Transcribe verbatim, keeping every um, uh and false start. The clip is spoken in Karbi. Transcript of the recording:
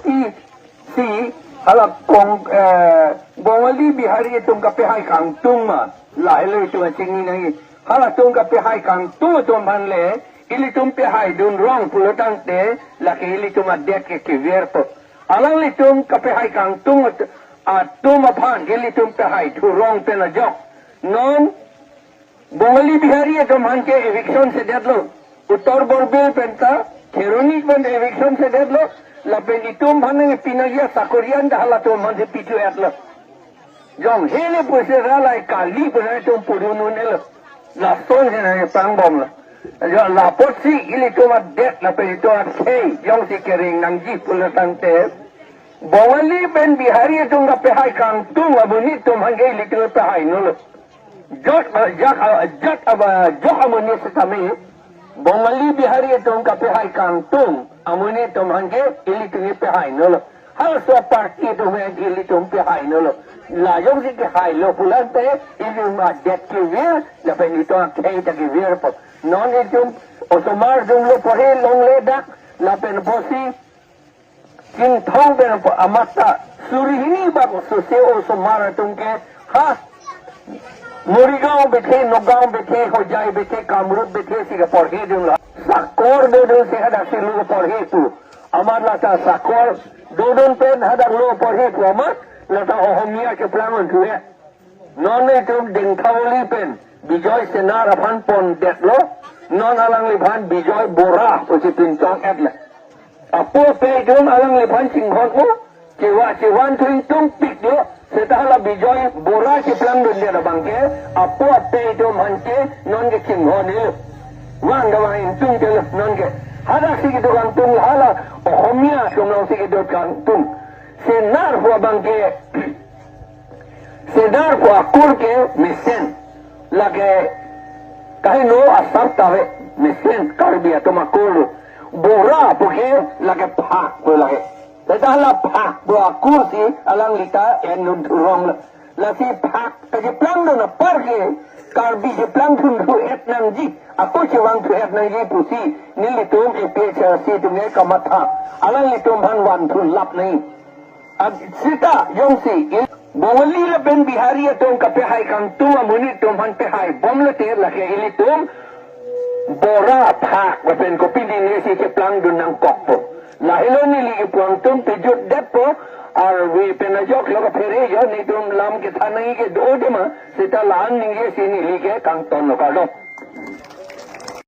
Isi, hala kong, eh, Bongali Bihari atum kapehai kangtung ma, lahelo itum achingni nangji. Halatum kapehai kangtung atum aphan le, ilitum pehaidun rong pulo tangte, lake ilitum adet ke kevirpo. Alanglitum kapehai kangtung at-, atum aphan, ilitum pehaithu rong pen ajok. Non, Bongali Bihari atum aphan ke eviction sedetlo. Uttar Borbil penta, Kheroni pen eviction sedetlo. Lapen itum aphan nangpinangji asakori an ta halatum aphan si pithu-etlo. Jongsi le pusi ra lai kali pu nangtum pudun un-elo. Lason si nangpang bomlo. Jo la apotsi ilitum adet lapen itum akhei jongsi kereng nangji pulo tangte, Bongali pen Bihari atum kapehai kangtung amonit atum aphan ke ilitum pehainolo. Jat, jat, jat aba, jat amonit setame, Bongali Bihari atum kapehai kangtung amonit atum aphan ke ilitum pehainolo. Halaso aparty atum aphan ke ilitum pehainolo. La jongsi kehailo pulo tangte, ilitum adet kevir, lapen itum akhei ta kevirpo. Non itum osomar atum lo porhe longle dak, lapen pusi Chinthong pen po amata suri hini bak sose osomar atum ke ha Morigaon bethe, Nagaon bethe, Hojai bethe, Kamrup bethe si keporhedunlo. Sakor dodun si hadak si lo porhe pu. Amat lata sakor dodun pen hadak lo porhe pu amat lata Ohomia keplang un thu-e. Non itum Dengthawli pen Bijoy Senar aphan pondetlo, non alangliphan Bijoy Bora pusi pinchong-etlo. Apo ape itum alangliphan chinghon-o, chewa chevan thu ingtungpiklo, seta hala Bijoy Bora cheplangdundet abang ke, apo ape itum aphan ke non ke chinghon-elo. Vang ta vang ingtungtelo non ke. Hadak si kedo kangtung hala Ohomia atum along si kedo kangtung. Senar pu abang ke, Senar pu akur ke mesen. Lake kaheno asap ta ave, mesen Karbi atum akur lo. Bora pu ke lake phak pu lake. Seta hala phak pu akur si alangli ta en-un thu ronglo. Lasi phak ta cheplangdun apar ke Karbi cheplangdun thu-et nangji, ako chevang thu-et nangji pusi nelitum A P H L C atum ke kamatha. Alanglitum aphan vanthu lap nangji. At seta jongsi il-, Bongali lapen Bihari atum kapehai kangtung amonit atum aphan pehai bomlote lake ilitum Bora, phak lapen kopine si cheplangdun nangkokpo. Lahelo neli kepu angtung pejutdetpo, arve pen ajok lo kaphere jo, netum lam kethan nangji ke do-o tema, seta la-an ningje si neli ke kangtonlo, kardom.